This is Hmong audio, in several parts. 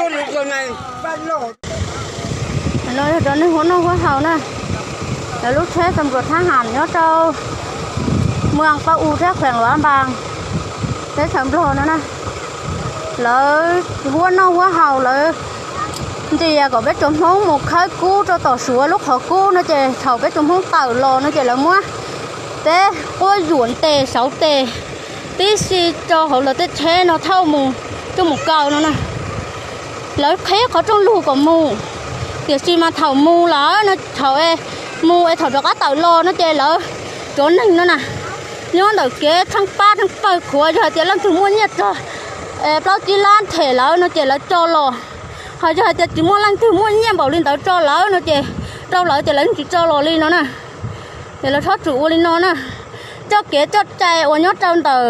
No yog cov neeg huab noj huab haus na, lawv lub tsheb txoos nruas thab ham nyob rau muas Paj U thiab kheem Luav Npas, teb chaws Nplog no na. Lawv huab noj huab haus, lawv ntias kom peb cov Hmoob mus khawb kub rau tom Suav lub qhov kub no ces thaum peb cov Hmoob tawm los no ces lawv muab peb quab yuam ntes sauv tes tib si rau hauv lawv tej tsheb no thauj mus coj mus kaw no na. Lawv qhib qhov rooj lug kom mus, tiam sis mas thaum mus lawm no, thaum mus es thaum rov qab tawm los no ces lawv cov neeg no na, nyob ntawm kev theej pab theej pawg qhuav, yog hais tias leej twg muaj nyiaj txog plaub tsib lab them lawv no ces lawv tso los, ho yog hais tias tsis muaj leej twg muaj nyiaj npaum li ntawd tso lawv no ces, rau lawv ces lawv tsis tso los li no na. Ces lawv txhob txwm ua li no na. Txoj kev txoj cai uas nyob rau ntawm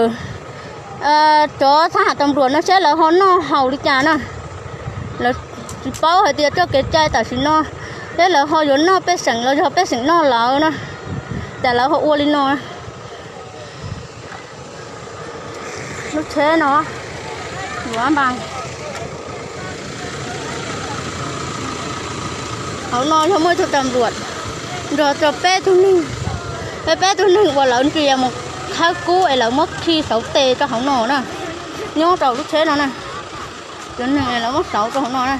cov thab ham tas npluam no seb lawv ho noj haus li cas na. Lawv tsis paub hais tias txoj kev cai tam sim no seb lawv ho yuav noj pej xeem los yog pej xeem noj lawv na, cas lawv ho ua li no. Lub tsheb no, Luav Npas, hauv no yog muaj ib tug tas npluam nrog rau peb tug neeg, peb tug neeg uas lawv ntias mus khawb kub es lawv muab khi sauv tes rau hauv no na, nyob rau lub tsheb no na. Cov neeg lawv muab sauv rau hauv no na,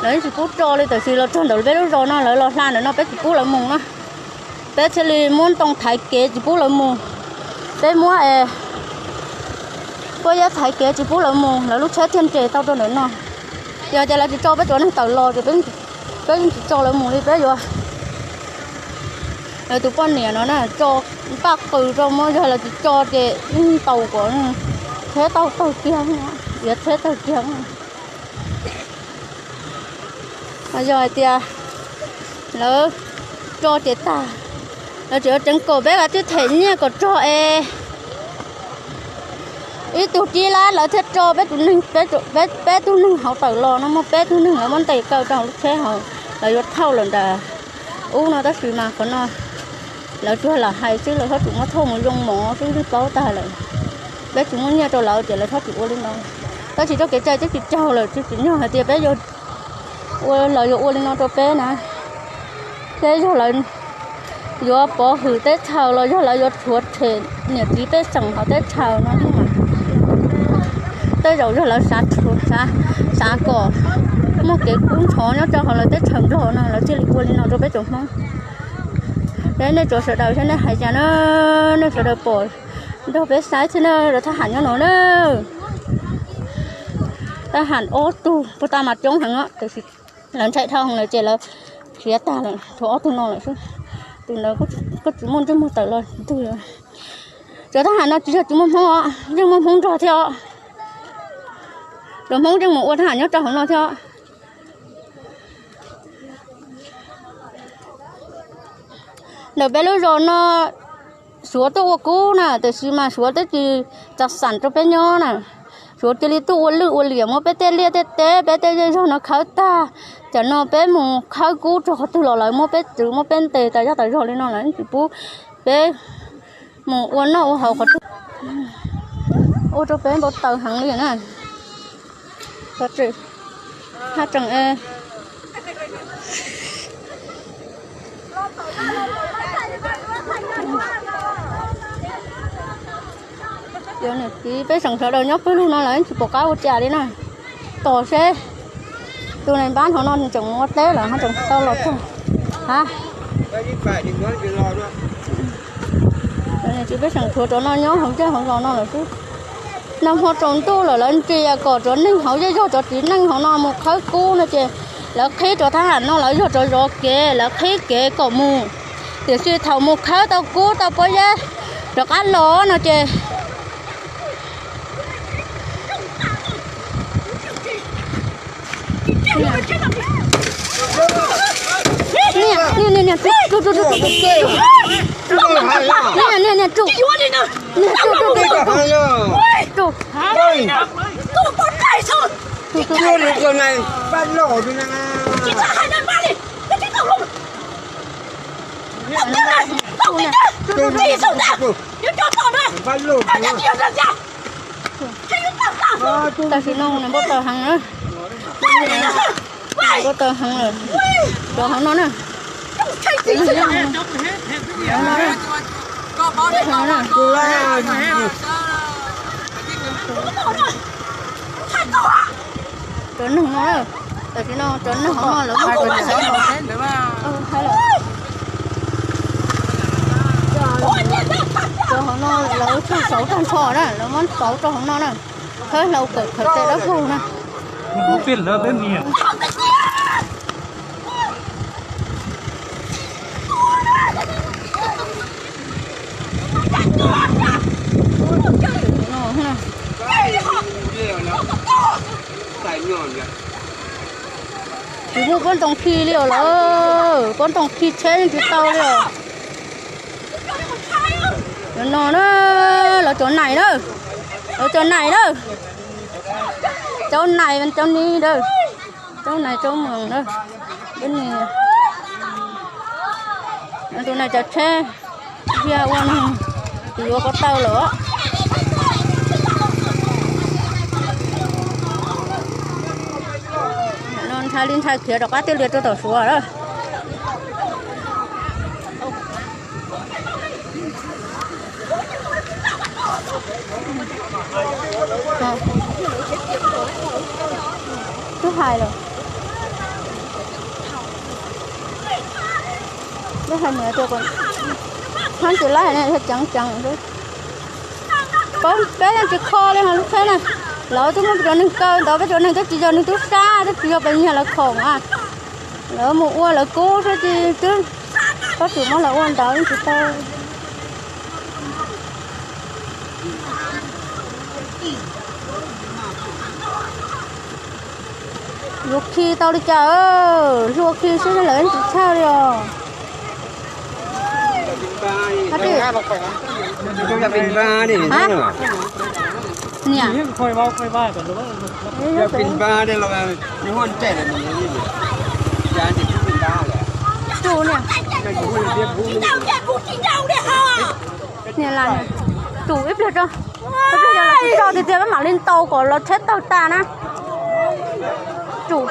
lawv yeej tsis pub tso li, tiam sis los txog ntawm peb lub zos no lawv los hla ntawm no peb tsis pub lawv mus na. Peb thiaj li muab ntoo thaiv kev tsis pub lawv mus. Peb muab pob zeb thaiv kev tsis pub lawv mus, lawv lub tsheb thiaj nres tau rau ntawm no. Yog tias lawv tsis tso peb cov neeg tawm los ces peb yeej tsis tso lawv mus li, peb yuav, lawv tus poj niam no na, tso npaj qws rau, muab, yog lawv tsis tso ces yeej ntaus kom tsheb tau tawg kiag, yuav tsheb tawg kiag. Yog hais tias lawv tso ces tag, lawv tseem yuav tseev kom peb ua tib them nyiaj kom txog es ib tug tsib lab lawv thiaj tso peb tus neeg, peb tug neeg hauv tawm los no, muaj peb tug neeg lawv muab ntes kaw rau hauv lub tsheb hauv, lawv yuav thauj lawm nram ub no, tab sis mas qhov no lawv tsuas lam hais xwb, lawv txhob txwm muab thauj mus yoo mov xwb, yeej paub tag lawm. Peb tsis muaj nyiaj rau lawv ces lawv txhob txwm ua li no. Tab sis txoj kev cai twb tsis raug lawm, tsis tsim nyog hais tias peb yuav ua, lawv yuav ua li no rau peb na. Seb yog lawv yuav pov hwm teb chaws los yog lawv yuav rhuav tshem niam txiv pej xeem hauv teb chaws no. Tej zaum yog lawv xav, xav kom muaj kev kub ntxhov nyob rau hauv lawv teb chaws Nplog no lawv thiaj li ua li no rau peb tsoom Hmoob. Seb nej tsoom sawv daws, seb nej hais cas na, nej sawv daws pom nrog peb saib thiab na, lawv thab ham nyob no na. Thab ham ob tug puag ta mas coob heev os, tiam sis lawv ntshai dhau lawm ces lawv khiav tag lawm, tshuav ob tug no lawm xwb. Tus ntawd kuj tsis muaj ntsej muag tawm los twg. Cov thab ham no tsis yog tsis muaj Hmoob os, yeej muaj Hmoob nrog thiab os. Cov Hmoob yeej mus ua thab ham nyob rau hauv no thiab os. Ntawm peb lub zos no Suav tuaj ua kub na, tiam sis mas Suav twb tsis txav xam rau peb nyob na. Suav cia li tuaj ua lwj ua liam muab peb tej liaj tej teb, peb tej zej zog no khawb tag. Tam no peb mus khawb kub rau qhov twg los lawv muab peb txwv muab peb ntes tas zaj tas zog li no, lawv tsis pub peb mus ua noj ua haus qhov twg. Ua rau peb npau taws heev li na. Haj tseem Cov niam txiv pej xeem sawv daws nyob pawg lug no lawv tsis pom qab ua cas li na. Tos seb tus nais npab hov no nws tseem mus ua teb lawm ho tseem tau los txog. Ha, cov niam txiv pej xeem tshuav cov no nyob hauv zej hauv zos no lawm xwb. Nag hmo tsaus ntuj lawm lawv ntsia kom cov neeg hauv zej zog, cov txiv neej hauv no mus khawb kub no ces lawv qhib cov thab ham no, lawv yog cov zov kev, lawv qhib kev kom mus. Tiam sis thaum mus khawb tau kub tau pob zeb rov qab los no ces Tam sim no nws npau taws heev na. Koj tau heev lawm. Rau hauv no na. Cov neeg no, tam sim no cov neeg hauv no lawv muab cov tsheb no, cov hauv no lawv tshaj saud tag nrho na, lawv muab saud rau hauv no na. Khawb hlau kawm khaws tes dawb paug na. Tsis muaj pob ntoo khi li os lawm, pob ntoo khi tsheb yeej tsis tau li os. Cov no na, lawv cov nais na, lawv cov nais na, cov nais cov ni na, cov nais cov moos na, tus nais cov tsheb, yog ua no, tus yuav ko taw lawm. No ntshai li ntshai khiav rov qab tiaj lias rau tom Suav lawm. Twb hais lawm, twb hais nws tias kom hab tsis laib, ceev ceev xwb. Peb yeej tsis kho li ho lub tsheb na, lawv twb muab peb cov neeg kaw ntawd, peb cov neeg twb tsis yog neeg tub sab, twb tsis yog pes nyiag lawv khoom a. Lawv mus ua lawv kub xwb, twb txhob txwm muab lawv ua ntawd yeej tsis tau. Yuav khi tau li cas, hlua khi xwb lawv yeej tsis tshaj li os. Niam, niam las, tsum ib pliag tso, ib pliag yog los tsis tso tiag tiag peb mam li ntaus kom los tsheb tawg tas na. Tsum,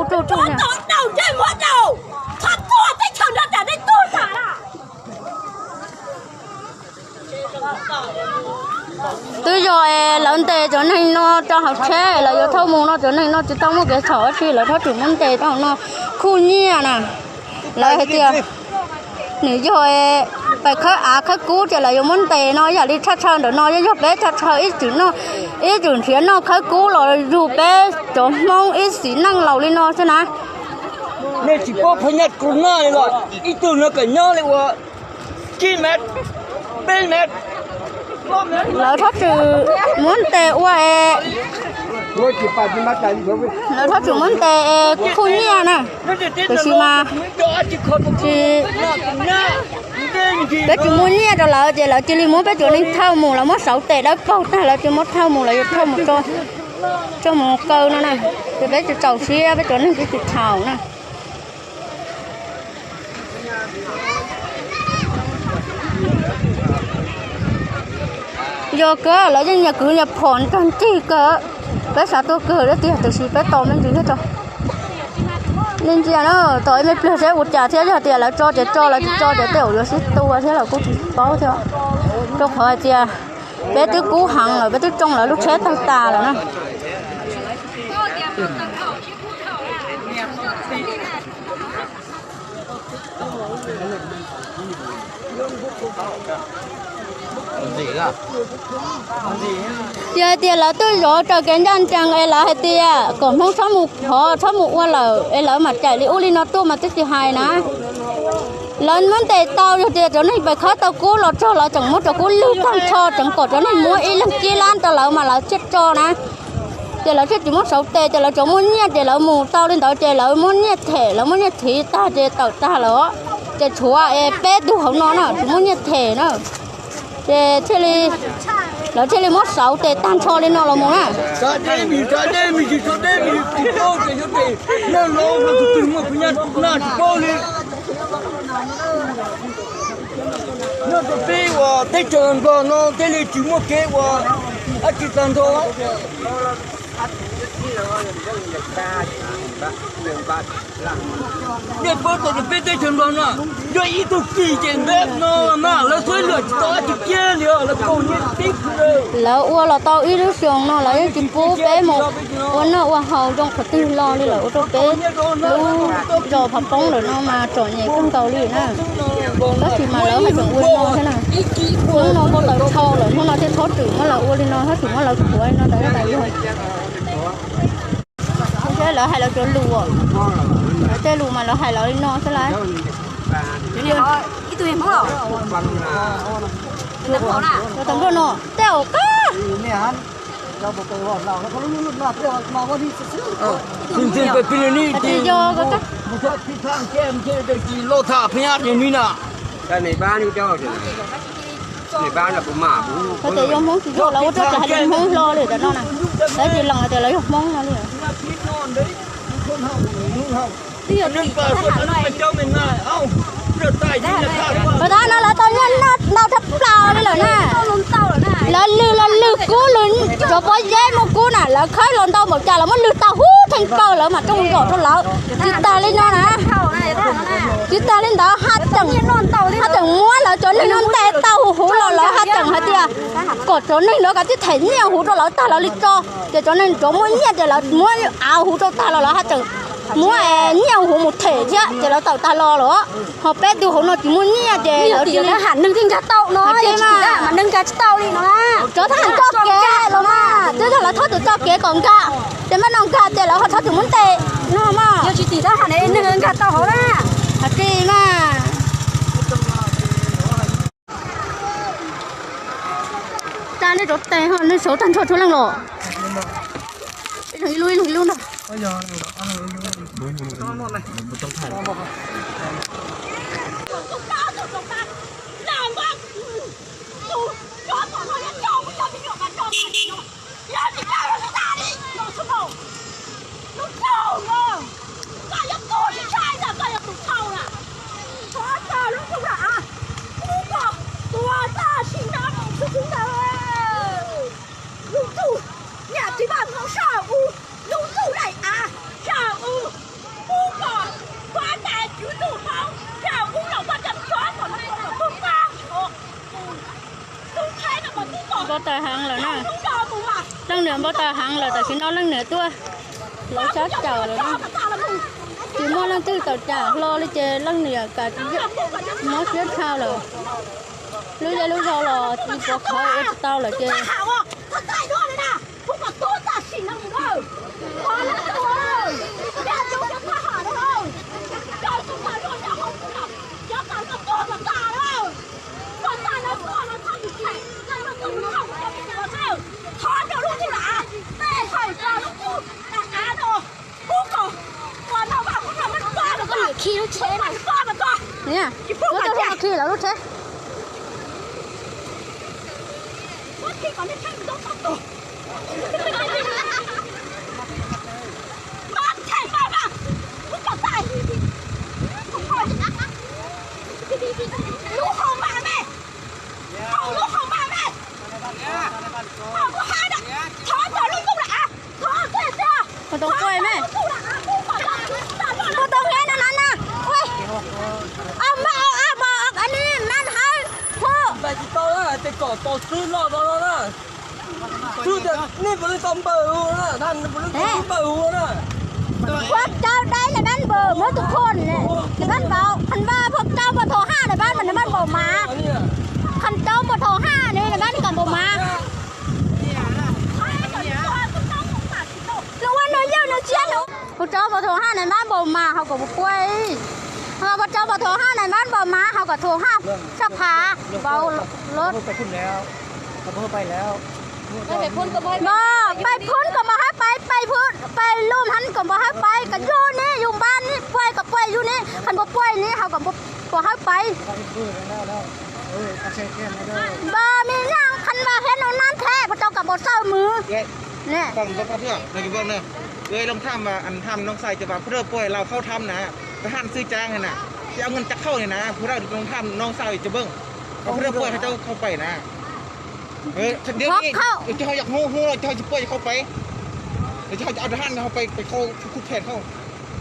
tsum, tsum, tsum. Twb yog es lawv ntes cov neeg no rau hauv tsheb, lawv yuav thauj mus no, cov neeg no tsis tau muaj kev txhaum dab tsi, lawv txhob txwm muab ntes rau hauv no, khuj nyiaj na. Lawv hais tias nws yog pais khawb av khawb kub ces lawv yuav muab ntes no, yam li tshaj tshaw ntawm no, yog yog peb tshaj tshaw ib txwm noj, ib txwm nrhiav noj khawb kub los yug peb cov Hmoob ib txwm neej laus li no xwb na. Nej tsis paub phab nyaj kus noj li los ib tug no kom nyob li ua tsib mev, peb mev. Lawv txhob txwm muab ntes ua es, lawv txhob txwm muab ntes es khuj nyiaj na. Tiam sis mas tsis, peb tsis muaj nyiaj rau lawv ces lawv cia li muab peb cov neeg thauj mus, lawv muab saud tes dawb paug tag lawv cia muab thauj mus, lawv yuav thauj mus tso, tso mus kaw no na. Ces peb tsis txaus siab, peb cov neeg twb tsis txhaum na. Yog kawg lawv yeej nyias kwv nyias phom nrog ncig kawg, peb xav tuag kawg thiab tiag, tiam sis peb tos me ntsis thiab tso. Nej ntsia na, tos ib me pliag seb ua cas thiab, yog tias lawv tso ces tso, lawv tsis tso ces tej zaum yuav sib tua thiab los kuj tsis paub thiab. Rau qhov hais tias peb twb kub heev lawm, peb twb tsoo lawv lub tsheb tawg tas lawm na. Yog hais tias lawv twb zov raws kev ncaj ncees es lawv hais tias kom Hmoob txhob mus phov txhob mus ua lawm es lawv mam cais li ub li no tuaj mas twb tsis hais na. Lawv muab ntes tau, yog tias cov neeg pais khawb tau kub los txog lawv tseem muab cov kub lwg tag nrho, tseem kom cov neeg muab ib leeg tsib lab rau lawv mas lawv thiaj tso na. Ces lawv thiaj tsis muab saud tes, ces lawv tsuas muaj nyiaj ces lawv mus tau li ntawd ces lawv muab nyiaj them, lawv muab nyiaj thiv tag ces tawm tag lawm. Ces tshuav es peb tug hauv no na tsis muaj nyiaj them na. Ces thiaj li, lawv thiaj li muab saud tes tag nrho li no los mus na. Nyob rau peb uas teb chaws Nplog no thiaj li tsis muaj kev uas Tsis tag nrho. Nej paub tias peb teb chaws Nplog no yog ib tug kis ces ntev no na lawv txhua luag tsis tau dab tsi kiag li os, lawv kaus nyiaj tib. Lawv ua los tau ib lub xyoos no lawv yeej tsis pub peb mus ua noj ua haus zoo qhov twg los li, lawv ua rau peb lub zos Phav Poob lawm no mas txom nyem kawg nkaus li na. Tab sis mas lawv haj tseem ua li no thiab na. Hnub no npau taws dhau lawm, hnub no thiaj txhob txwm muab lawv ua li no, txhob txwm muab lawv khuav li no ntawd tas yog. Thiab lawv hais lawv cov lus, lawv tej lus mas lawv hais lawv li no xwb lawm. Cov tam nplua no tej zaum qab. Tsis yog, tsis yog Hmoob tsis yog, lawv ua rau cas hais li Hmoob hlo li tam no na. Lawv tsis lees tias lawv yog Hmoob no li. Mas tab no lawv tau nyiaj noj ntau tshaj plaws li lawm na. Lawv lwg los lwg kub, lwg cov pob zeb muaj kub na, lawv khawb los ntau npaum cas lawv muab lwg tag huv theej plaws, lawv mam rooj zom rau lawv. Tsis tas li no na, tsis tas li ntawd, haj tseem, haj tseem muab lawv cov neeg no ntes tau huv huv los lawv haj tseem hais tias kom cov neeg ntawd kav tsij them nyiaj huv rau lawv tag lawv li tso, ces cov neeg cov muaj nyiaj ces lawv muab av huv rau tag los lawv haj tseem muab nyiaj huv mus them thiab ces lawv tawm tag los lawm. Ho peb tug hauv no tsis muaj nyiaj ces lawv tsis ham neeg thiaj nkag tau no, mas neeg nkag tsis tau li no. Cov thab ham tso kev los mas twb yog lawv txhob txwm tso kev kom nkag, ces npaj no nkag ces lawv ho txhob txwm muab ntes no mas. Yog tsis tim thab ham ne neeg nkag tau hauv na. Hais tsis mas. Tsa nej cov tes ho, nej saud tag nrho tshuav leej los. Ib leeg ib lub, ib leeg ib lub ntag. Npau taws heev lawm na. Leej niam npau taws heev lawm, tam sim no leej niam tuaj lawv sab caum lawm na. Tsis muaj leej twg tawm tsam hlo li ces leej niam kam tsis mob siab dhau lawm. Lub zej lub zog los tsis pov khawv ua tsis tau lawm ces Khi lub tsheb na. Nws, muab tau hlo khi lawv lub tsheb. Ua tau quaj me. Ua tau nqe no no na. Ua, mas, mas, mas, mas, mas, hais, hu. Npaj tsis tau na, tej kom tau xwb loj no no na. Xwb tias nej puas leej tau npawg hu na, nej puas leej tau npawg hu na. Phua rau dai nais npab npawg muab tus khon ne, nais npab npawg, khon npab phua rau npawg thom haj nais npab mas nais npab npawg mas. Khon rau npawg thom haj ne nais npab npawg mas. Nws ua nws yawg nws tsiab nws. Phua rau npawg thom haj nais npab npawg mas hauv kom puas pua. Phua rau npawg thom haj nais npab npawg mas hauv kom thom haj sab phav npawg los. Npawg, pais phun kom npawg hawb pais, pais phun, pais lum hab kom npawg hawb pais, kom yug ne yug npab ne, puas kom puas yug ne, khon puas pua ne hauv kom puas hawb pais. Npawg me nyaj khon npawg hiab nus nab the, phua rau kom npawg xawj mws. Loo tham, tham noo xais ces vam phua dawj puas laus khauj tham na, tham xwb caab na, ces au nqan cab khauj ni na, phua dawj loo tham noo xais ces beej, phua dawj puas hab cov khauj pais na. เดี๋ยวนี้ เจ้าอยากฮู้ ฮู้แล้วเจ้าจะปล่อยเขาไป เดี๋ยวเจ้าจะเอาทหารเขาไป ไปเข้าคุกแทนเขา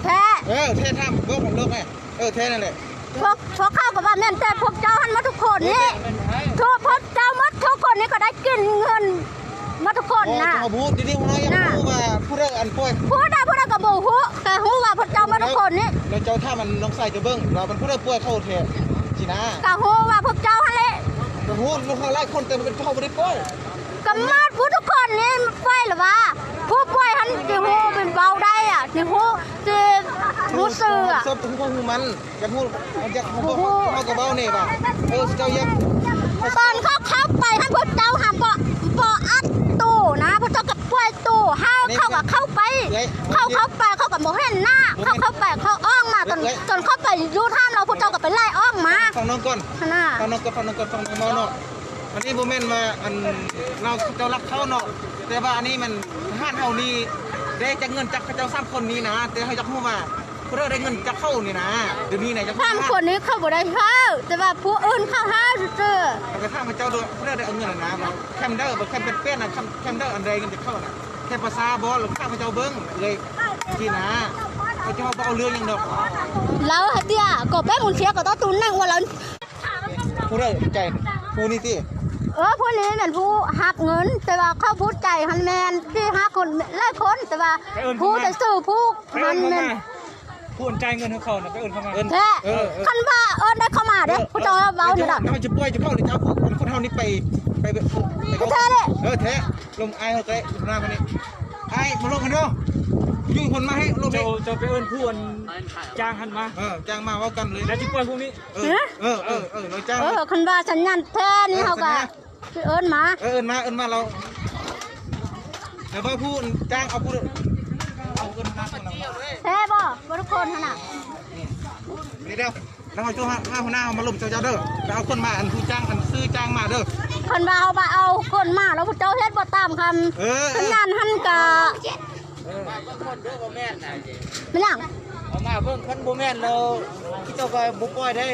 แท้ เออ แท้ ถ้าบอกผมเลิกไง เออ แท้นั่นแหละ พวก พวกเขาก็ว่าแม่น แต่พวกเจ้าหันหมดทุกคนนี่ เออ ทุก พวกเจ้าหมดทุกคนนี่ก็ได้กินเงินหมดทุกคนนะ เจ้าพูด เดี๋ยวนี้หัวหน้าอยากรู้ว่าผู้ใดอันปล่อย ผู้ใด ผู้ใดก็บ่ฮู้ แต่ฮู้ว่าพวกเจ้าหมดทุกคนนี่ แล้วเจ้าถามมันน้องชายเจ้าเบิ่ง ว่ามันผู้ใดปล่อยเขาแท้ สินะ ก็ฮู้ว่าพวกเจ้าหั่นแหละ ก็ฮู้ มันเขาหลายคน แต่มันเป็นเขาบ่ได้ปล่อย ก็หมดผู้ทุกคนนี่ปล่อยหรือวะ ผู้ปล่อยหั่นสิฮู้เป็นเว้าได้อะ สิฮู้ สิฮู้ซื่ออะ ซับฮู้ฮู้มัน อยากฮู้ อยากฮู้ เขาก็เว้านี่ว่า เออ เจ้าอยาก ตอนเขาเข้าไปหั่นพวกเจ้าหาบ่ บ่อัดตู้นะ พวกเจ้าก็ปล่อยตู้ เฮาเขาก็เข้าไป เขาเข้าไป เขาก็บ่เห็นหน้า เขาเข้าไป เขาออกมา ตอน ตอนเข้าไปอยู่ถ้ำแล้ว พวกเจ้าก็ไปไล่ออกมา ฟังน้องก่อน หั่นน่ะ ฟังน้องก่อน ฟังน้องก่อน ฟังน้องเว้าเนาะ อันนี้บ่แม่นว่าอันเราเจ้ารักเขาเนาะ แต่ว่าอันนี้มันทหารเฮานี่ได้จากเงินจากเขาเจ้าสามคนนี้นะ แต่เขาอยากฮู้ว่าพวกเราได้เงินจากเขานี่นะ เดี๋ยวนี้นะอยากฮู้ สามคนนี้เขาบ่ได้เฮา แต่ว่าผู้อื่นเขาเฮาซื่อๆ แล้วก็ถามเขาเจ้าด้วย พวกเราได้เอาเงินนะ ว่าแคมเดอร์ บ่แคมเป็นเป้นนะ แคม แคมเดอร์ อันใดเงินจากเขานะ แค่ภาษาบ่ แล้วก็ถามเขาเจ้าเบิ่งเลย สินะ เขาเจ้าบ่เอาเรื่องหยังดอก แล้วเดี๋ยวก็เป็นหมุนเสียก็ต้องตูนนั่งว่าเรา ผู้ใดจ่าย ผู้นี้ติ เออ ผู้นี้แม่นผู้รับเงิน แต่ว่าเขาผู้จ่ายหั่นแม่นสี่ห้าคน หลายคน แต่ว่าผู้แต่ซื่อผู้หั่นแม่น ผู้จ่ายเงินให้เขานะ ไปเอิ้นเขามา แท้ เออ เออ คันว่าเอิ้นได้เข้ามาเด้ ผู้เจ้าเว้านี่ล่ะ เจ้าจะปล่อยจะเข้าหรือเจ้าผู้คนคนเฮานี่ไป ไป ไป แท้เลย เออ แท้ ลงไอ้เขาใกล้หน้าคนนี้ ไอ้มาลงกันเนาะ อยู่คนมาให้ลงนี่ เจ้า เจ้าไปเอิ้นผู้อันจ้างหั่นมา เออ จ้างมาเว้ากันเลย แล้วจะปล่อยพวกนี้ เออ เออ เออ เออ เราจ้าง เออ คันว่าสัญญาณแท้นี่เขาก็ สิเอิ้นมา เออ เอิ้นมา เอิ้นมา เรา เดี๋ยวว่าผู้จ้างเอาผู้ เอาเอิ้นมาก่อน แท้บ่ บ่ทุกคนหั่นน่ะ เดี๋ยว เดี๋ยว แล้วเขาจะหาหัวหน้าเขามาลมเจ้าเจ้าเด้อ แล้วเอาคนมา อันผู้จ้าง อันซื้อจ้างมาเด้อ คันว่าเอามา เอาคนมา แล้วพวกเจ้าเฮ็ดบ่ตามคำ เออ เออ สัญญาณหั่นกะ มันหยัง เอามาเบิ่ง คันบ่แม่นแล้ว เจ้าก็บ่ปล่อยได้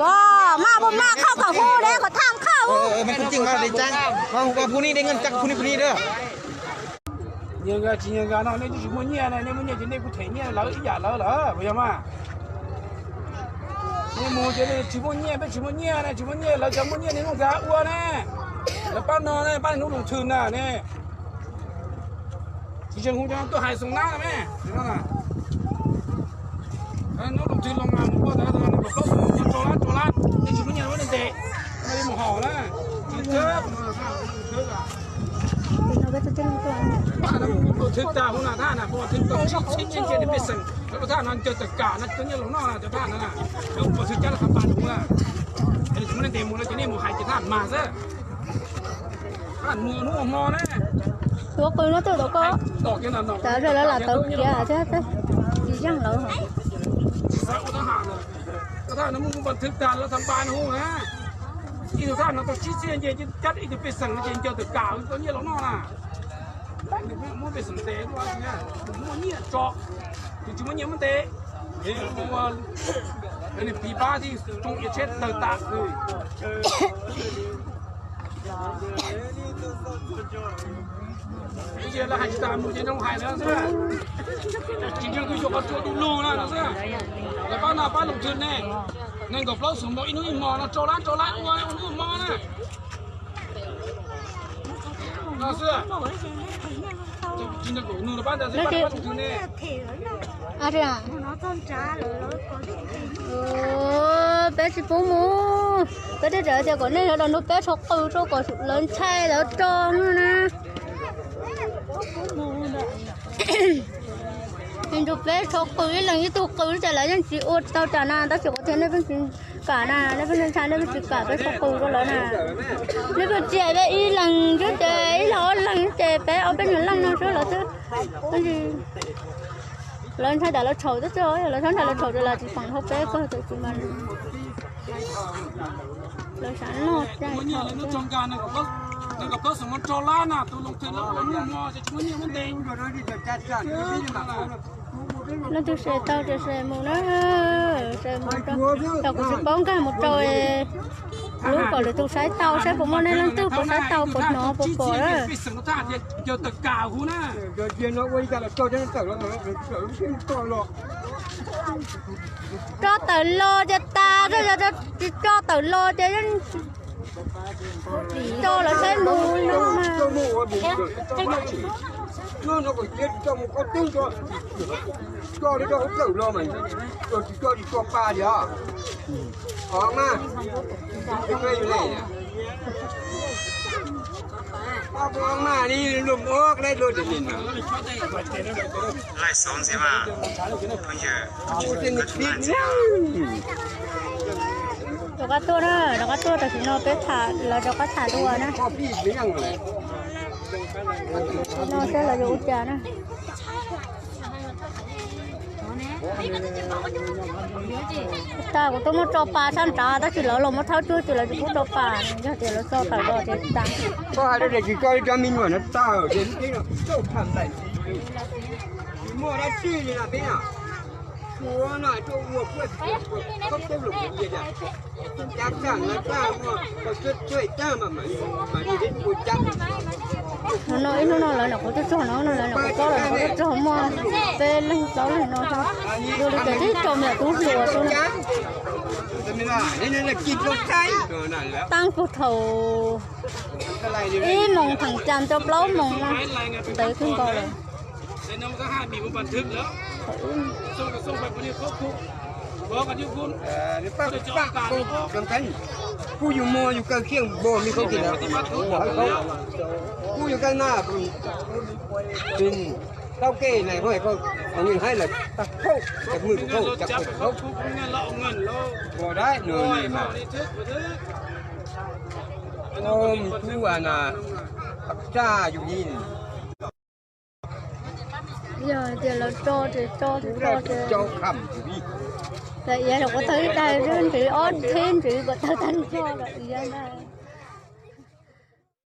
บ่ มาบ่มา เขาก็ฮู้เด้ เขาถามเขา เออ เออ มันจริงว่าได้จ้าง ว่า ว่าผู้นี้ได้เงินจากผู้นี้ผู้นี้เด้อ Nyias nkag tsis nyias nkag no nej twb tsis muaj nyiaj ne, nej muaj nyiaj ces nej kuj them nyiaj lawv ib yam lawv lawm puas yog mas? Nej mus ces nej tsis muaj nyiaj, peb tsis muaj nyiaj ne, tsis muaj nyiaj lawv cov muaj nyiaj nej muaj nkag ua ne. Lawv pab no ne, pab hnub loo thwm na ne. Tsis zeeg hu cov no tuaj hais Xoom Nab na me. Hnub loo thwm loo mas mus ua tau nees nkaum plaub xyoo tso lab tso lab, nej tsis muaj nyiaj ua nej ntes, nej mus haus na. Thwb tag hub na, thaj na, thwb tau tsib txhiab nyiaj ntshe nws pej xeem, cov thaj no ncaws tawm kam no cov nyiaj laus noj na, cov thaj no na, cov ua thwb cab los tau pa lus na. Tsis muaj nej ntes mus no ces nej mus hais ces thaj mas xwb. Thaj mus hnub ua hmo na. Tuav qws no twb tau ko. Tawv zoj lawv lam tawv kiag thiab, tsis yeej lawv. Thaj no mus mus npas thwb tag los tau pa lus na. Ib tug thaj no tau tsib txhiab ntshe cab ib tug pej xeem no ces ncaws tawm kam tau nyiaj laus noj na. Muab pej xeem ntes, muaj nyiaj tso, tus tsis muaj nyiaj muab ntes. Nws piv pab thiaj tsoo ia tsheb tawg tas. Lawv hais tsis tas mus ces zoo hais lawm xwb. Tsis ntseeg kuj yuav qhov tsua du lug na no xwb. Lawv pab no pab loo thwm ne, nees nkaum plaub xyoo npaum ib hnub ib hmo no rau lab rau lab ua ua hnub ua hmo na. Peb tsis pub mus, peb thiaj tias kom nej sawv daws nrog peb rho qws rau kom lawv ntshai lawv tso no na. Nrog peb rho qws ib leeg ib tug qws ces lawv yeej tsis ua tau cas na, tab sis qhov tias nej pheej tsis kam na, nej pheej ntshai nej pheej tsis kam peb rho qws rau lawv na. Nej pheej tsis hais peb ib leeg xwb ces ib leeg ob leeg ces peb ob peb nyuag leej no xwb lawv twb, lawv ntshai tas lawv txhaum xwb, lawv ntshai tas lawv txhaum ces lawv tsis feem hauv peb kawg tus mas lawv xav noj cai txhaum. Leej twg se tau ces se mus na, se mus rau, kuv tsis paub nkag mus rau Lub kom lwm tus saib tau, saib puas muaj neeg leej twg puas saib tau, puas hnov puas pom lawm. Tso tawm los ces tas, tsis tso tawm los ces yeej tso lawv saib mus no mas. Laij xov ntxiv mas, phooj ywg, rov qab tuaj na, rov qab tuaj tam sim no peb tham, lawv rov qab tham dua na. Tam sim no saib lawv yuav ua cas na. Tas kuv twb muab tso pa sab nrad tab sis lawv los muab thawb tuaj ces lawv tsis pub tso pa, yog tias lawv tso tawm los ces tas. Koj hais rau tias tsis tso li cov me nyuam no tawm ces lub teb no txaus tham ntais. Tsis muaj dab tsi li na peb na. Tsuav no rau ua kuaj txob teb los kuv tias cas, cas tag no tag muaj qhov tsuag tsuag tag mas mam li ua cas. No ib hnub no lawv nyuam qhuav tuaj txog no, no lawv nyuam qhuav txob los qhuav tuaj txog muaj peb leeg plaub leeg no. Dua li cas tib tso me nyuam tub hluas xwb. Taab puag thaum ib moos theem cas rau plaub moos no, ntev kawg nkaus lawm. Kuj yug muag yug kaw khiaj npo me khaub ti na, kuj yug kaw na, tau ke na, hais lawm tag khaub, cov mwj khaub, cov khaub, ua dab no mas. Mus tub a na, tsaj yus li. Yog tias lawv tso ces tso, tsis tso ces tawm iav los kuv tawg ib daig xwb, ntxiv ob thib ntxiv kuv tawg tag nrho lawm iav na.